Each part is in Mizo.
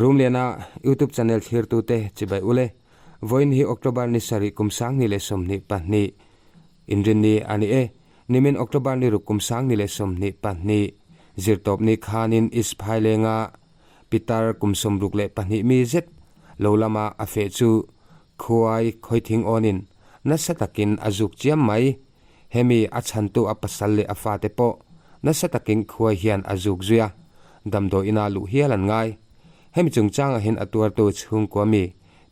Rumliana YouTube channel thlirtute chibai ule. Vawiin hi October ni sarih kum sanghnih leh 22 inrinni a ni e. Nimin October ni ruk kum sanghnih leh 22 zirtawpni khanin East Phailenga pitar kum 62 mi zet lo lama a feh chu khuai khawithing awnin nasa takin a zuk chiam mai. Hemi a chhantu a pasal leh a fate pawh nasa takin khuai hian a zuk zui a, damdawi ina luh hial an ngai. Hemi chungchangah hian a tuartu chhungkua mi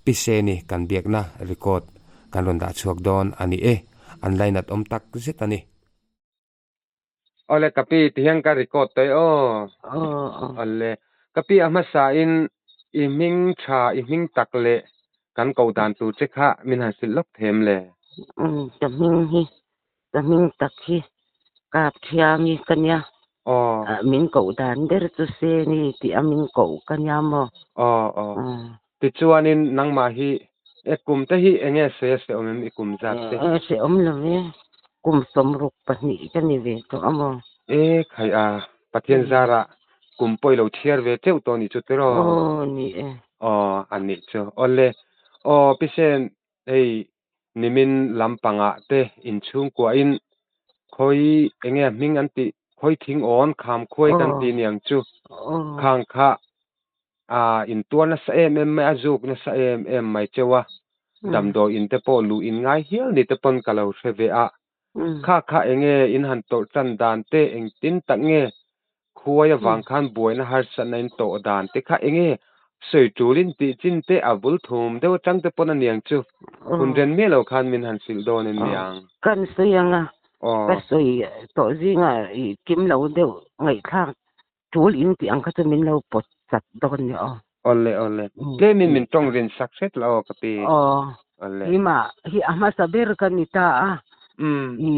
Pi Seni kan biakna record kan rawn dah chhuak dawn a ni e, an lainat awm tak zet a ni. Awle ka pi tihian ka record tawh e aw. Awle ka pi a hmasain i hming tha i hming tak leh kan koh dan tur che kha min han hrilh lawk thei em le? Umm ka hming hi ka hming tak hi kap thiangi ka nia. Aw. Min koh dan ber chu Seni tih a min koh ka nia maw? Aw aw. Tichuanin nangmah hi e kum te hi eng nge sawi a hre awm em i kum zat te? E hre awm lo e, kum 62 ka ni ve tawh a maw? E khai a, Pathian zarah kum pawh i lo chhiar ve teuh tawh nih chu tiraw? Aw ni e. Aw a nih chu. Awle, aw Pisen hei nimin lampangah te inchhungkuahin khawi eng nge hming an tih khawi thing awn kham khuai kan tih niang chu khang kha ah intuar nasa em em mai a zuk nasa em em mai cheu a damdawi in te pawh luh in ngai hial ni te pawn ka lo hre ve a kha kha eng nge in han tawrh tan dan te engtin tak nge khuai avang khan buaina harsatna in tawh dan te kha eng nge sawi tulin tih chin te a bul thum deuh atang te pawn a niang chu hun ren miah lo khan min han hrilh dawn em niang. Kan sawi ang a, ka sawi tawh zingah i kim lo deuh ngaihthlak tul in tih ang kha chu min lo pawt chat dawn ni aw. Awle awle. Tlemin min tawng rin sak hret la aw ka pi. Aw. Awle. Keimah hi a hmasa ber ka ni ta a. I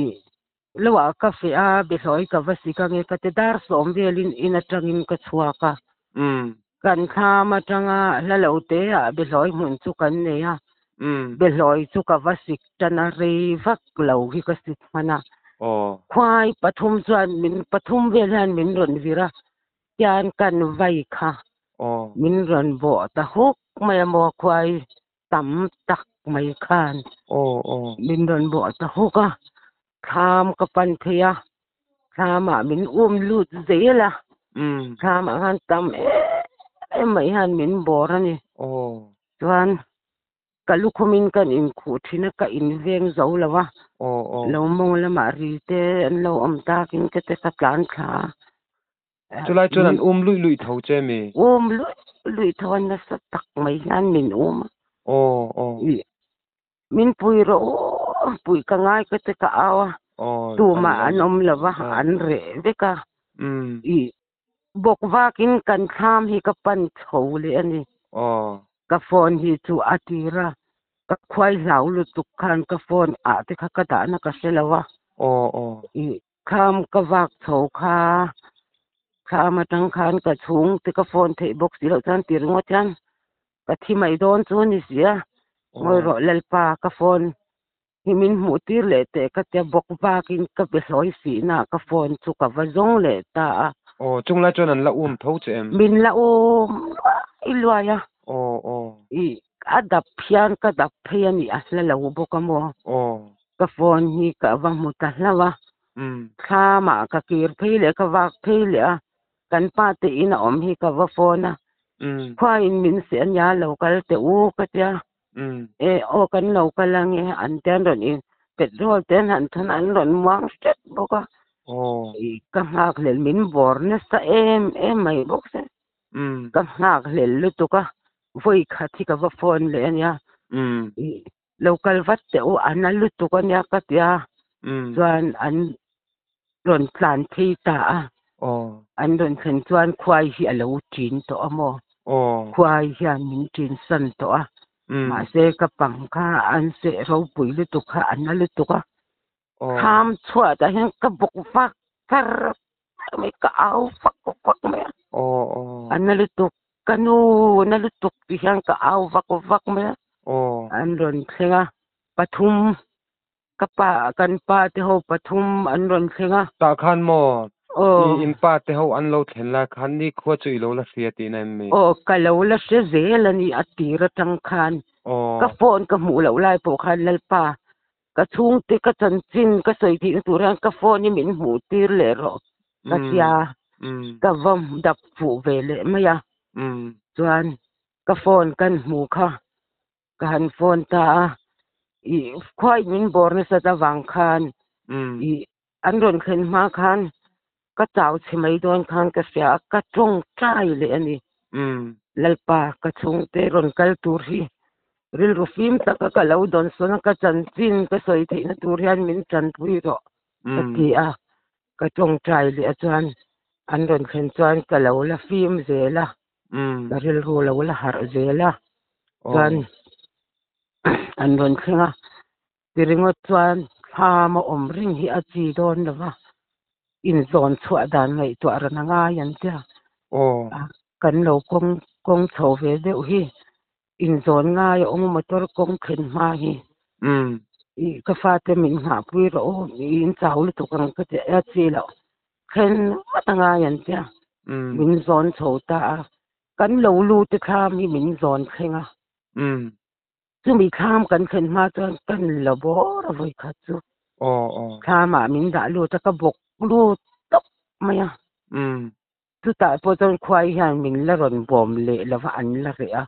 lo ah ka feh a, behlawi ka va sik ange ka ti dar sawm velin in atangin ka chhuak a. Kan thlam atanga hla lo te ah behlawi hmun chu kan nei a. Behlawi chu ka va sik tan a rei vak lo hi ka sik hman a. Khuai pathum chuan min pathum vel hian min rawn vir a, tian kan vai kha min rawn bawh ta huk mai a maw khuai tam tak mai khan min rawn bawh ta huk a, thlam ka pan phei a, thlamah min um lut zel a, thlamah khan tam em em mai hian min bawr a ni. Chuan ka lukhumin kan inkhuh thin a, ka inveng zo lo a, lo mawng lamah ri te an lo awm takin ka te ka tlan thla a. Chulai chuan an um luih luih tho che mi? Um luih luih tho a, nasa tak mai hian min um a. Min pui rawh u, pui ka ngai ka te ka au a, tumah an awm lo va, an reh vek a. Bawk vakin kan thlam hi ka pan chho leh a ni. Ka phone hi chu a tir a, ka khuai hlau lutuk khan ka phone ah te kha ka dahna ka hre lo a. Thlam ka vak chho kha, thlam atang khan ka chhung te ka phone theih bawk si loh chuan ti ringawt hian ka thi mai dawn chu a ni si a. Ngawi rawh Lalpa ka phone hi min hmuh tir leh teh ka tia bawk vakin ka be hlawi fihna ka phone chu ka va zawng leh ta a. Aw, chung lai chuan an la um tho che em? Min la um luai luai a. Aw, aw. I a dap hian ka dap phei a nih a hla lo bawk a maw? Aw. Ka phone hi ka va hmu ta hlauh a. Thlamah ka kir phei leh ka vak phei leh a, kan pa te in a awm hi ka va phone a. Khuain min seh a nia lo kal teh u ka tia. E aw kan lo kal ange an te an rawn in petrol te an han thawn an rawn muang hret bawk a. Ka nghak hlel min bawr nasa em em mai bawk se. Ka nghak hlel lutuk a, vawi khat hi ka va phone leh a nia. Lo kal vat teh u a na lutuk a nia ka ti a, chuan an rawn tlan phei ta a. An rawn thlen chuan khuai hi a lo ṭin tawh a maw? Khuai hian min ṭin san tawh a, mahse ka pang kha an seh ropui lutuk kha a na lutuk a. Kham chhuah tah hian ka bawk vak far far mai, ka au vak vak mai a. A na lutuk, ka nu na lutuk ti hian ka au vak vak mai a. An rawn thleng a, pathum ka pa kan pa te ho pathum an rawn thleng a. Tah khan maw? I Aw. in pa te ho an lo thlen lai khan nikhua chu i lo la hria tihna em mi? Aw, ka lo la hre zel a ni a tir atang khan. Ka Aw. phone ka hmuh loh lai pawh khan Lalpa, ka chhungte ka chanchin ka sawi theihna tur hian ka phone hi min hmuh tir leh rawh ka tia. Ka va dap fuh ve leh mai a. Chuan ka phone kan hmu kha ka han phone ta a, i khuai min bawr nasat avang khan i an rawn thlen hma khan ka chau chhe mai dawn khan ka hria a, ka tawngtai leh a ni. Lalpa ka chhungte rawn kal tur hi rilru fim taka ka lo dawn sawn a, ka chanchin ka sawi theihna tur hian min tanpui rawh ka ti a, ka tawngtai leh a chuan an rawn thlen chuan ka lo la fim zel a. Ka rilru lo la harh zel a, chuan an rawn thleng a, ti ringawt chuan thlam a awm reng hi a chi dawn lo va, inzawn chhuah dan ngaihtuah ran a ngai an tia, kan lo kawng kawng chho ve deuh hi inzawn ngai a awm a motor kawng thlen hma hi ih ka fate min nghahpui rawh aw in chau lutuk ang ka ti a chi loh. Thlen vat a ngai an tia, min zawn chho ta a, kan lo lut te thlam hi min zawn thleng a. Chumi thlam kan thlen hma chuan kan la bawr a vawi khat chu. Thlam ah min dah lut a, ka bawk lut tawp mai a. Chutah pawh chuan khuai hian min la rawn bawm leh lo va, an la reh a.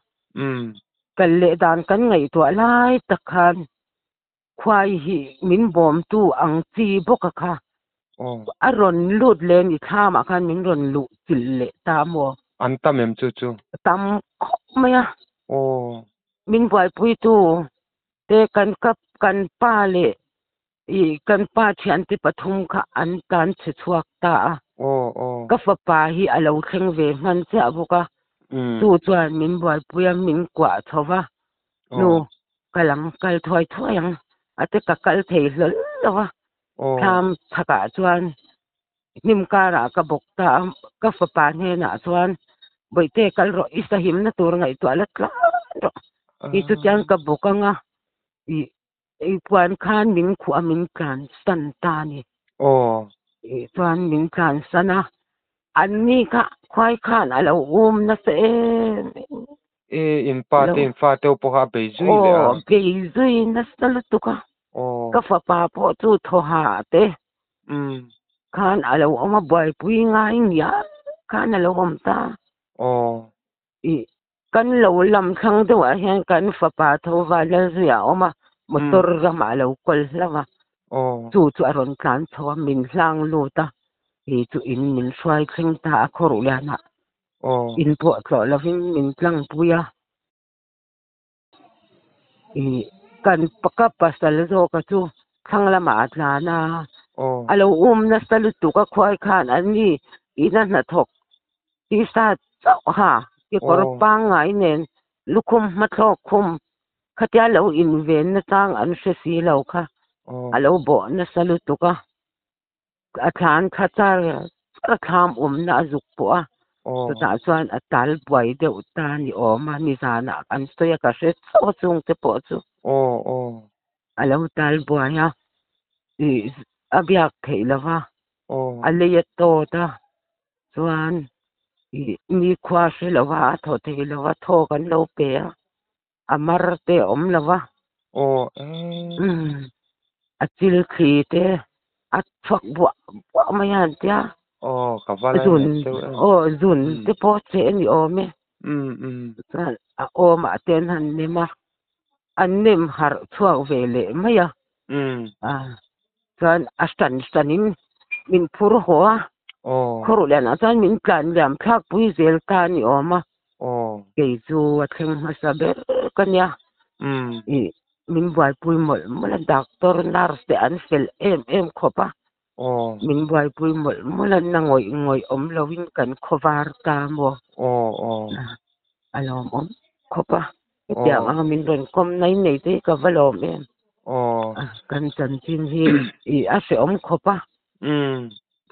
Kal leh dan kan ngaihtuah lai tak khan Khuai hi min bawmtu ang chi bawk a kha. A rawn lut leh ni thlamah khan min rawn luh chilh leh ta maw? An tam em chu chu? Tam khawp mai a. Min buaipuitu te kan ka kan pa leh ih kan pa thiante pathum kha an tlan chhe chhuak ta a. Ka fapa hi a lo thleng ve hman chiah bawk a. Chu chuan min buaipui a, min kuah chho va. Nu kal ang, kal thuai thuai ang, a te ka kal thei hlawl lo a, thlam chhakah chuan hnim karah ka bawk ta a, ka fapa hnenah chuan Bawihte kal rawh, i sahimna tur ngaihtuah la tlan rawh, i chutiang ka bawk anga i i puan khan min khuh a min tlan san ta a ni. I chuan min tlan san a, an ni kha khuai khan a lo um nasa em em. E in pa te in fa te pawh kha a bei zui leh a. Aw bei zui nasa lutuk a. Ka fapa pawh chu thaw hah te khan a lo awm a buaipui ngai ngial khan a lo awm ta. I kan lo lam thlang deuh ah hian kan fapa tho Vanlalzuia a awm a motor ramah a lo kawl hlauh a. Chu chu a rawn tlan chho a min hlang lut a hei chu in min hruai thleng ta a khawruh lianah. In pawh tlawh lovin min tlangpui a. Ih kan ka pasal zawka chu thlang lamah a tlan a, a lo um nasa lutuk a khuai khan an ni ina hnathawk tisa chauh ha kekawr pangngai nen lukhum hmathlawk khum khatia lo inven nachang an hre si lo kha a lo bawh nasa lutuk a. A thlan kha char char a thlam awmna a zuk pawh a, chutah chuan a tal buai deuh ta ni awm a, nizanah an sawi a ka hre chauh a chungte pawh chu a lo tal buai a, ih a biak theih lo va, a lei a tawt a, chuan ih nikhua hre lo va a thaw thei lo va thawk an lo pe a. A mar te a awm lo va. Umm a chil thli te a chhuak buah buah mai a han tia. Zun aw zun te pawh che a ni awm e. Chuan a awmah te an han nem a, an nem harh chhuak ve leh mai a. Chuan a hran hranin min phur haw a, khawruh lianah chuan min tlan liam thlak pui zel ta a ni awm a. Kei chu a thleng hmasa ber ka nia. Ih min buaipui mawlh mawlh a, doctor nurse te an fel em em khawp a. Min buaipui mawlh mawlh a, na ngawih ngawih awm loin kan khawvar ta maw? A lawmawm khawp a. Hetiang anga min rawn kawm nai nei te hi ka va lawm em. Kan chanchin hi ih a hrehawm khawp a.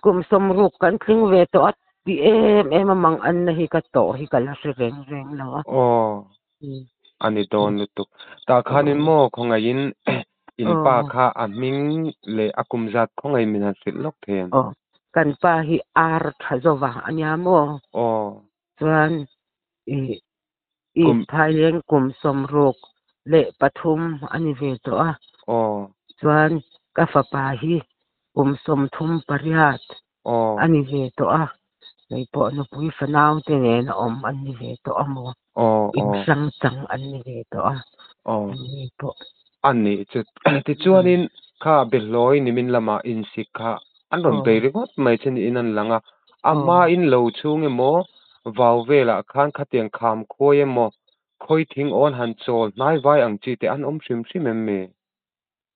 Kum sawmruk kan tling ve tawh a ti em em a mang anna hi ka tawh hi ka la hre reng reng lo a. A ni dawn lutuk. Tah khanin maw khawngaihin in pa kha a hming leh a kum zat khawngaih min han hrilh lawk thei em? Aw. Kan pa hi ar tha zova ania maw? Aw. Chuan i i Kum. Phaileng kum 63 a ni ve tawh a. Aw. Chuan ka fapa hi kum 38 Aw. a ni ve tawh a. Kei pawh nupui fanau te nen a awm an ni ve tawh a maw? Aw In aw. hrang chang an ni ve tawh a. Aw. An ni pawh. A nih chu. Tichuanin kha behlawi nimin lamah insik kha an rawn Aw. bei ringawt mai che niin an lang a. A Aw. hmain lo chhung emaw vau velah khan khatiang kham khawi emaw khawi thing awn han chawl hnai vai ang chi te an awm hrim hrim em mi?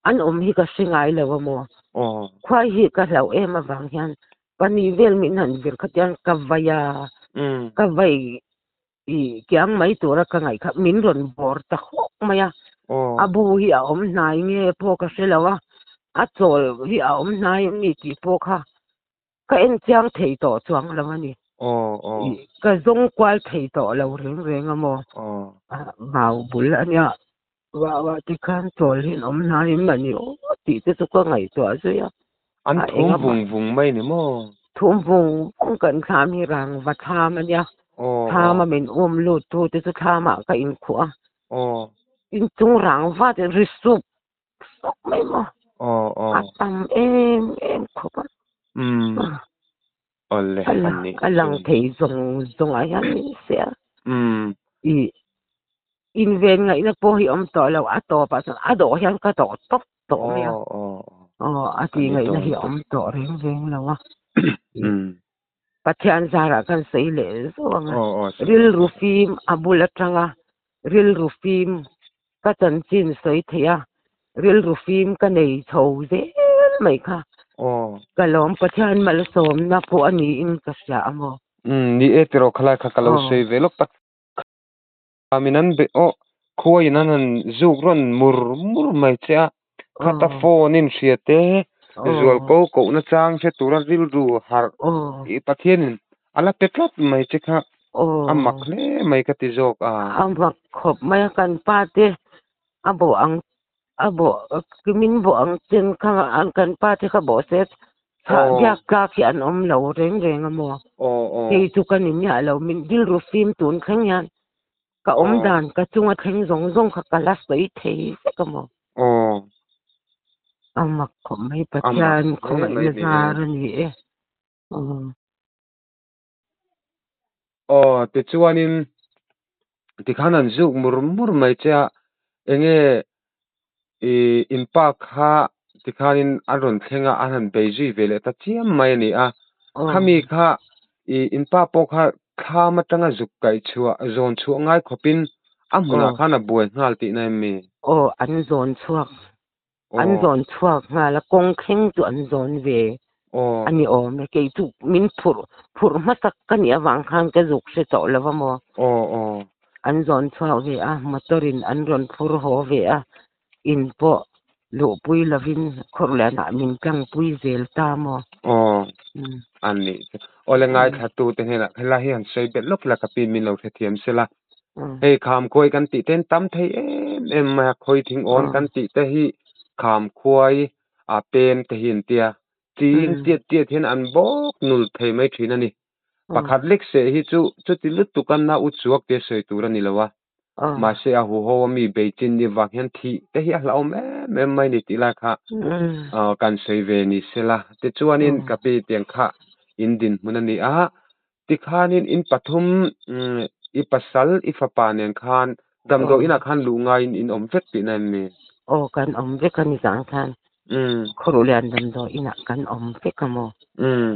An awm hi ka hre ngai lo a maw? Aw. Khuai hi ka hlauh em avang hian pahnih vel min han vir kha tiang ka vai a, ka vai i kiang mai tura ka ngaih kha min rawn bawr ta hawk mai a. Aw. A bu hi a awm hnai nge pawh ka hre lo a, a chawl hi a awm hnai em ni tih pawh kha ka en chiang thei tawh chuang lo a ni. Aw aw. I ka zawng kual thei tawh lo reng reng a maw? Aw. Vau bul a nia. Vau ah tikhan chawl hi an awm hnai em a ni aw tih te chu ka ngaihtuah zui a. An A thum engah mah. vung vung mai ni maw? Thum vung vung kan thlam hi rang va thlam a nia. Aw Thlam aw. a min um lut tu te chu thlam ah ka inkhuh a. Aw. Inchung rang vat in ri sup sup mai maw? Aw aw. A tam em em khawp a. Umm. Awle A a nih a lang chu. thei zawng zawng ah hian min se a. Umm. I inven ngaihna pawh hi awm tawh lo a tawp ah chuan a dawh hian ka dawh tawp tawh mai a. Aw aw aw. Aw a A tih ni ngaihna dawn hi a chu. awm tawh reng reng lo a. Umm. Pathian zarah kan sawi leh zauh ang a. Aw aw sawi rawh Rilru sawi rawh. fim a bul atanga rilru fim ka chanchin sawi theih a, rilru fim ka nei chho zel mai kha. Aw. Ka lawm Pathian malsawmna pawh a niin ka hria a maw? Umm ni e tiraw khalai kha ka lo Aw. sawi ve lawk tak. Khamin an be aw khuaiin an han zuk rawn mur mur mai che a, khata Aw. phone in hria te zual Aw. ko kohna chang hre tura rilru harh Aw. i Pathianin a la pe tlat mai che kha a mak Aw. hle mai ka ti zawk a. A mak khawp mai a kan pa te a bawh ang a bawh min bawh ang chen kha an kan pa te kha bawh se chhah Aw. biak tlak hi an awm lo reng reng a maw? Aw aw. Kei chu ka ni miah lo min rilru fim tun thleng hian ka awm Aw. dan ka chunga thleng zawng zawng kha ka la sawi thei vek a maw? Aw. A mak khawp mai A mak Pathian hle mai khawngaihna ni e. zar a ni e. Aw. Aw tichuanin tikhan an zuk mur mur mai che a, enge i in pa kha tikhanin a rawn thleng a, an han bei zui ve leh ta chiam mai a ni a. Aw. Khami kha i in pa pawh kha thlam atanga zuk kaih chhuah zawn chhuah ngai khawpin a hmunah Aw. khan a buai nghal tihna em mi? Aw an zawn chhuak An Aw. zawn chhuak nghal a, kawng thleng chu an zawn ve Aw. a ni awm e. Kei chu min phurh phurh hmasak ka nih avang khan ka zuk hre tawh lo va maw. Aw aw. An zawn chhuak ve a, motor in an rawn phur haw ve a, in pawh luhpui lovin khawrhlianah min tlangpui zel ta maw. Aw. Umm. A nih chu. Awle Umm. ngaithlatute hnenah helai hi han sawi belh lawk la ka pi min lo hrethiam sela. Umm. Hei kham khuai kan tih ten tam thei em em mai a, khawi thing awn Aw. kan tih te hi kham khuai a pem te hi an tia. Ching Umm. tiat tiat hian an bawk nul thei mai thin a ni. Aw. Pakhat lek seh hi chu chuti lutuk a na u chuak tia sawi tur a ni lo a. Aw. Mahse a huho a mi bei chin ni vang hian thih te hi a hlauhawm em em mai ni tih lai kha Umm. kan sawi ve ni sela. Tichuanin Aw. ka pi tiang kha in dinhmun a ni a, Tikhanin in pathum i pasal i fapa nen khan damdawi inah khan luh ngaiin in awm vek tihna em ni? Aw kan awm vek a ni zang khan Khawruhlian damdawi inah kan awm vek a maw? Umm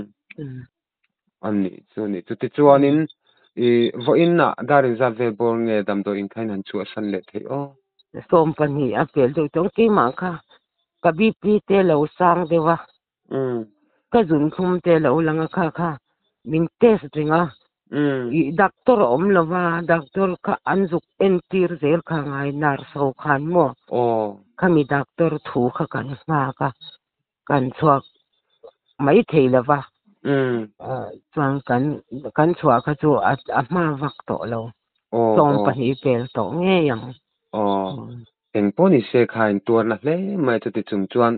a nih chu a nih chu. Tichuanin i vawiinah dar inzat vel bawr nge damdawi in kha in han chhuahsan leh theih aw? 12 a pel deuh chuan keimah kha ka BP te lo sang deuh a. Ka zun thlum te lo lang a kha kha min test reng a. I doctor a awm lo va, doctor kha an zuk entir zel kha ngai nurse ho khan maw? Khami doctor thu kha kan nghak a, kan chhuak mai thei lo va. Chuan kan kan chhuah kha chu a hma vak tawh lo. 12 pel tawh ngei ang. Engpawh ni se kha intuarna hle mai chuti chung chuan.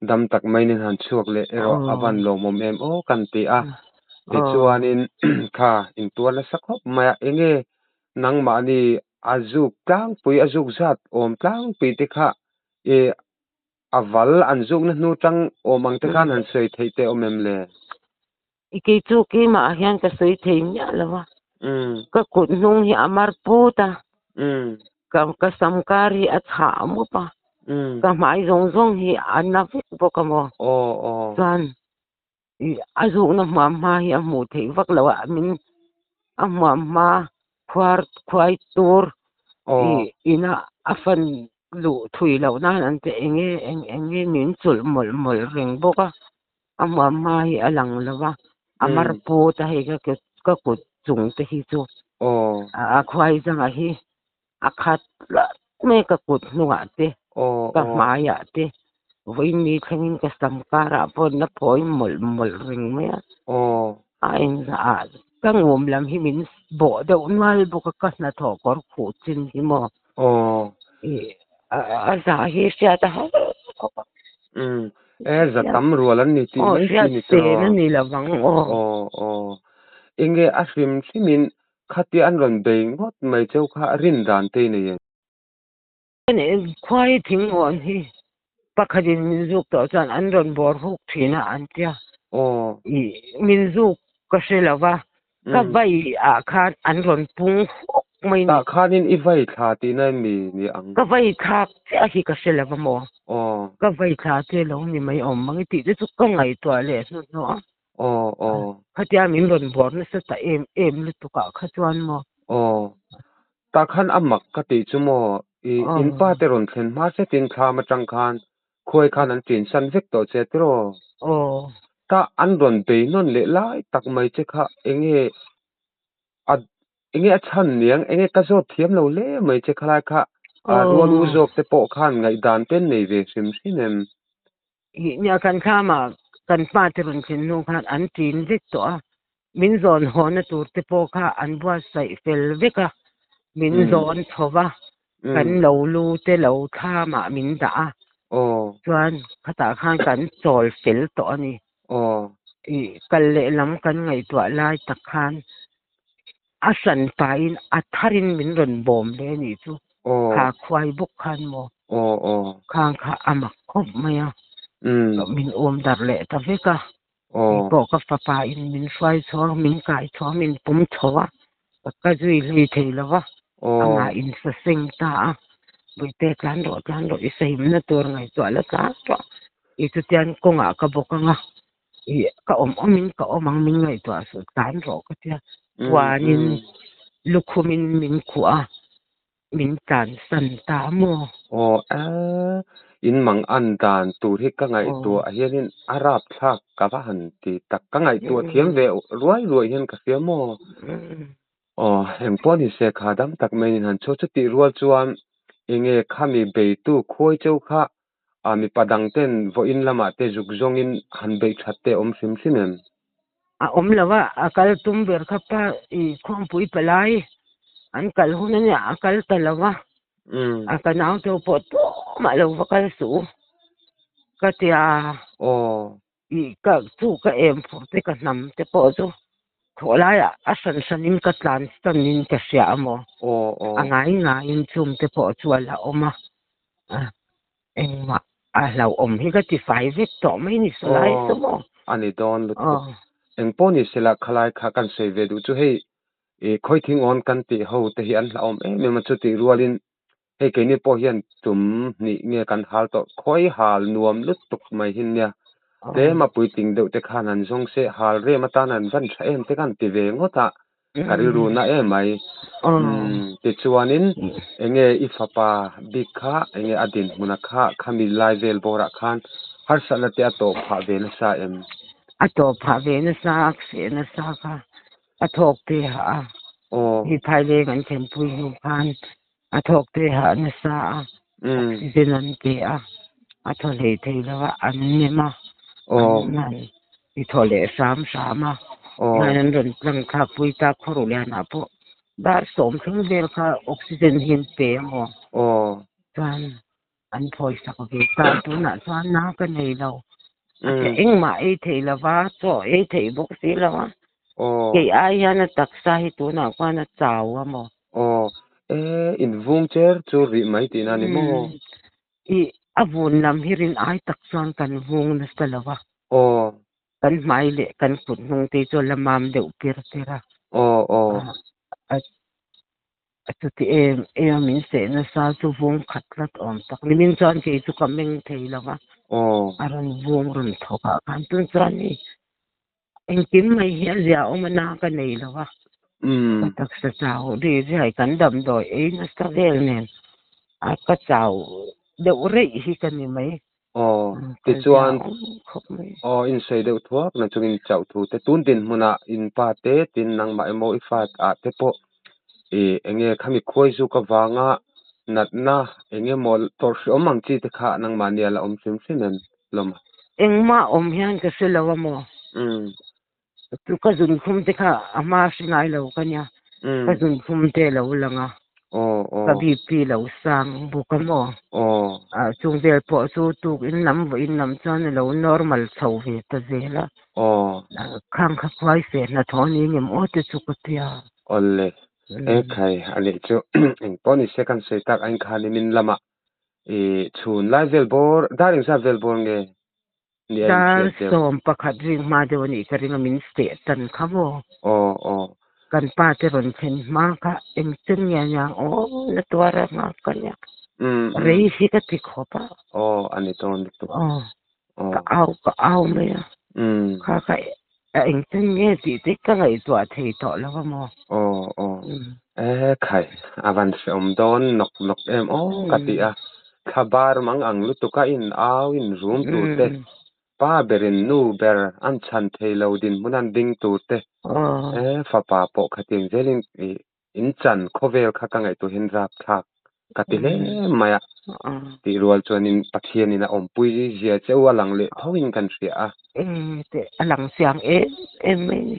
Dam tak mai nen han chhuak leh erawh a van lawmawm em aw kan ti a. Tichuanin kha intuar nasa khawp mai a, enge nangmahni a zuk tlangpui a zuk zat awm tlangpui te kha i a val an zukna hnu tang awm ang te khan han sawi theih te awm em le? I kei chu keimah ah hian ka sawi thei miah lo a, ka kut hnung hi a mar put a, ka ka sam kar hi a chhah mup a, ka hmai zawng zawng hi a na vek bawk a maw? Chuan i a zukna hmuam hma hi a hmuh theih vak loh a, min a hmuam hma khuar khuai tur i ina a fan luh thui loh nan an ti eng nge eng eng nge min chulh mawlh mawlh reng bawk a. A hmuam hma hi a lang lo va, a mar put a hei ka ka kut chung te hi chu a khuai zanga hi a khat tlat mai ka kut hnungah te ka hmaiah te vawiin thlengin ka sam karah pawh na phawi mawlh mawlh reng mai a. A engzah ah ka ngum lam hi min bawh deuh nual bawk a ka hnathawh kawr khuh chin hi maw. A zah hi hriat a har khawp a. Umm e za tam rual an ni tih mai chi ni tawh. Hriat a ni lo vang aw. Aw aw enge a hrim hrim in khatia an rawn bei ngawt mai cheu kha rin dan te i nei em? Khuai thing awn hi pakhat in min zuk tawh chuan an rawn bawr huk thin a an tia. I min zuk ka hre lo va ka vai ah khan an rawn pung huk mai ni. Tah khanin i vai thla tihna em mi ni ang? Ka vai thlak chiah hi ka hre lo va maw? Ka vai thla che lo ni mai awm ang i tih te chu ka ngaihtuah leh hnuhnawh a. Khatia min rawn bawr nasa ta em em lutuk ah kha chuan maw? Aw. Tah khan a mak ka tih chu maw? I in pa te rawn thlen hma zetin thlam atang khan khuai khan an ṭin san vek tawh che tiraw? Aw. Ta an rawn bei nawn leh lai tak mai che kha enge a enge a chhan niang enge ka zawt thiam lo hle mai che khalai kha a rual u zawk te pawh khan ngaihdan te an nei ve hrim hrim em? Ih nia kan thlamah kan pa te rawn thlen hnu khan an ṭin vek tawh a, min zawn hawna tur te pawh kha an buatsaih fel vek a, min zawn chho va, kan lo lu te lo thlamah min dah a, chuan khatah khan kan chawl fel tawh a ni. Ih kal lehlam kan ngaihtuah lai tak khan a hran pahin a tharin min rawn bawm hle a nih chu, kha khuai bawk khan maw khang kha a mak khawp mai a, min awm darh leh ta vek a. Kei pawh ka fapa in min hruai chhuak, min kai chhuak, min pawm chho a, ka zui hlui thei lo va, amah in sa seng ta a, Bawihte tlan rawh tlan rawh i sahimna tur ngaihtuah la tlan rawh, i chutian kawngah ka bawk ang a, i ka awm awmin ka awm ang min ngaihtuah suh tlan rawh ka tia, puanin lukhumin min khuh a, Min tlansan ta maw? Aw a, in mang an dan tur hi ka ngaihtuah hianin a rapthlak ka va han ti tak. Ka ngaihtuah thiam ve ruai ruai hian ka hria maw? Aw, engpawh ni se kha dam tak maiin han chhuak chutih rual chuan enge khami beitu khuai cheu kha a mipa dang ten vawiin lamah te zuk zawngin han beih that te awm hrim hrim em? A awm lo a, a kal tum ber kha pa i khawmpui palai an kal hun a nia, a kal ta lo a, a ka nau te pawh tumah lo va kal suh u ka ti a. I ka chu ka em phur te ka hnam te pawh chu thawh laiah a hran hranin ka tlan stanin ka hria a maw? A ngai ngaiin chum te pawh chu a la awm a, engmah a hlauhawm hi ka ti fai vek tawh mai ni sawlai chu maw? A ni dawn lutuk. Engpawh ni sela khalai kha kan sawi ve duh chu hei i khawithing awn kan tih ho te hi an hlauhawm em em a chutih rualin Hei keini pawh hian tum hnih nge kan hal tawh khawi hal nuam lutuk mai hi nia. Tlem a puitling deuh te khan han zawng se hal rem atan an van tha em te khan ti ve ngawt a, ka rilru na em mai. Umm tichuanin enge i fapa bik kha enge a dinhmun a kha khami lai vel bawrah khan harsatna te a tawh phah ve nasa em? A tawh phah ve nasa a hreh nasa kha a thawk te hah a, hi phaileng an thlenpui hnu khan A thawk te hah nasa a, oxygen an pe a, a thaw hlei thei lo a, an nem a, an han ti thaw leh hram hram a, hian an rawn tlang thlak pui ta khawruh lianah pawh dar sawm thleng vel kha oxygen hi an pe a maw? Chuan. An phawisak ve ta, tunah chuan na ka nei lo. A che engmah ei thei lo va, chaw ei thei bawk si lo a. Kei ai hian a taksa hi tunah khuan a chau a maw? Aw, e invung cher chu rih mai tihna a ni maw? I a vun lam hi rin ai tak chuan kan vung nasa lo va. Aw. Kan hmai leh kan kut hnung te chu a la mam deuh pir pir a. Aw aw. A A chuti em em a min seh nasa chu vung khat tlat awm tak ni. Min chuan kei chu ka meng thei lo va, a rawn vung rawn thawk ah khan tun chuan hei engkim mai hi a zia awm a na ka nei lo va, ka taksa chau ri riai kan damdawi ei nasa vel nen a ka chau deuh reih hi ka ni mai. Aw, tichuan aw insawi deuh thuak na chungin chauh thu te tun dinhmunah in pa te tin nangmah emaw i fa ah te pawh ih enge khami khuai zuk avanga natna eng emaw tawrh hreawm ang chi te kha nangmahni a la awm hrim hrim em lawm a? Engmah awm hian ka hre lo a maw? Chu ka zunkhum te kha a hma hre ngai lo ka nia, ka zunkhum te a lo lang a, ka BP lo sang bawk a maw? Chung vel pawh chu tuk in lam vawiin lam chuan a lo normal chho ve ta zel a, khang kha khuai fe hnathawh a ni ngem aw te chu ka tia. Awle, e khai a nih chu engpawh ni se kan sawi tak a inkhani min lamah i chhun lai vel bawr dar engzat vel bawr nge? Ni a Dar inhriat deuh. sawm pakhat ring hma deuh a nih ka ring a min seh tan kha maw? Aw aw. Kan pa te rawn thlen hma kha engchen nge a niang aw na tuar a nghak ka nia. Um um. Rei hi ka ti khawp a. Aw a ni dawn lutuk. Aw. Aw. Ka au ka au mai a. Um. Kha kha a engchen nge tih te ka ngaihtuah thei tawh lo a maw? Aw aw. E khai a van hreawm dawn nawk nawk em aw ka ti a. Thla bar mang ang lutuk a in au in rum tur te, pa berin nu ber an chhan thei lo dinhmun an ding tur te, e fapa pawh khatiang zelin ih in chan khawvel kha ka ngaihtuah hian rapthlak ka ti hle mai a tih rual chuanin Pathianin a awmpui zia che u a lang leh tho in kan hria a. E teh a lang chiang em em mai ni.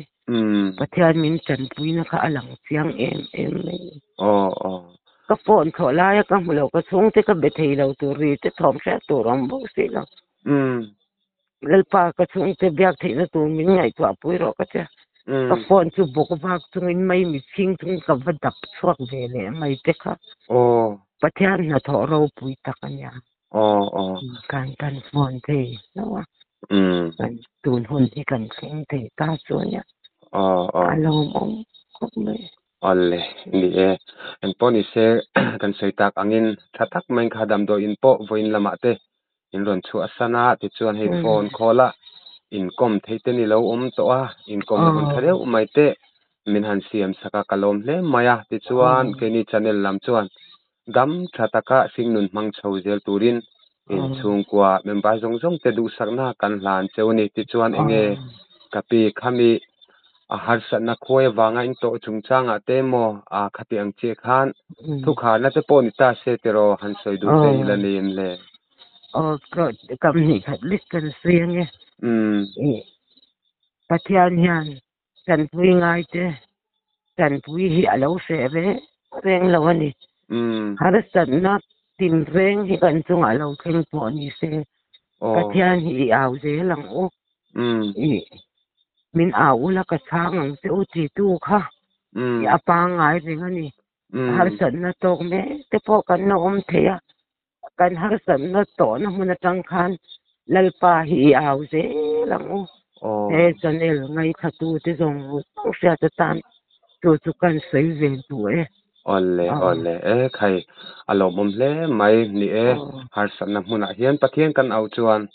Pathian min tanpuina kha a lang chiang em em mai ni. Aw aw. Ka phone thlawh laia ka hmu lo, ka chhungte ka be thei lo tur ri te thawm hriat tur awm bawk si lo. Lalpa ka chhungte biak theihna tur min ngaihtuah pui rawh ka tia. Ka phone chu bawk vak chungin mai mitchhing chungin ka va dap chhuak ve leh mai te kha. Aw. Pathian hnathawh ropui tak a nia. Aw aw. Kan kan phone thei hlauh a. Kan tun hun hi kan thleng thei ta chu a nia. Aw aw. A lawmawm khawp mai. Awle, ni e. Engpawh ni se kan sawi tak angin tha tak maiin kha damdawiin pawh vawiin lamah te in rawn chhuah a san a, tichuan hei phone call a inkawm theih te ni lo awm tawh a, inkawmna hun tha deuh mai te min han siam sak a, ka lawm hle mai a, tichuan keini channel lam chuan dam tha taka hringnun hmang chho zel turin inchhungkua member zawng zawng te duhsakna kan hlan cheu a ni. Tichuan enge ka pi khami a harsatna khuai avanga in tawh chungchangah te emaw a khati ang chiah khan thukharna te pawh ni ta se tiraw han sawi duh te ila ni em le? Aw kam hnih khat lek kan sawi ange. Pathian hian Tanpui ngai te, tanpui hi a lo hreh reng reng lo a ni. Harsatna tinreng hi kan chungah lo thleng pawh ni se, Pathian hi i au zel ang u. I min au ula ka chhang ang che u titu kha i a pangngai reng a ni. Harsatna tawk mek te pawh kan la awm thei a, Kan harsatna tawhna hmun atang khan Lalpa hi i au zel ang u. He channel ngaithla te zawng zawng hriat atan chu chu kan sawi ve duh e. Awle awle e khai a lawmawm hle mai ni e harsatna hmunah hian Pathian kan auh chuan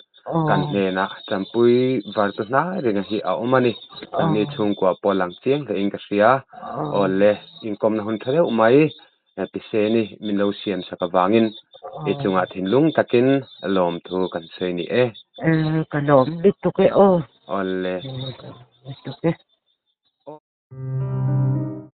kan hnenah Champui vartu hnai ringa hi a awm a ni. Nangni chhungkua pawh lang chiang hle in ka hria. Awle inkawmna hun tha deuh mai Piseni min lo siam sak avangin i chungah thinlung takin lawmthu kan sawi ni e. Ka lawm lutuk e aw. Awle. Ka lawm lutuk e.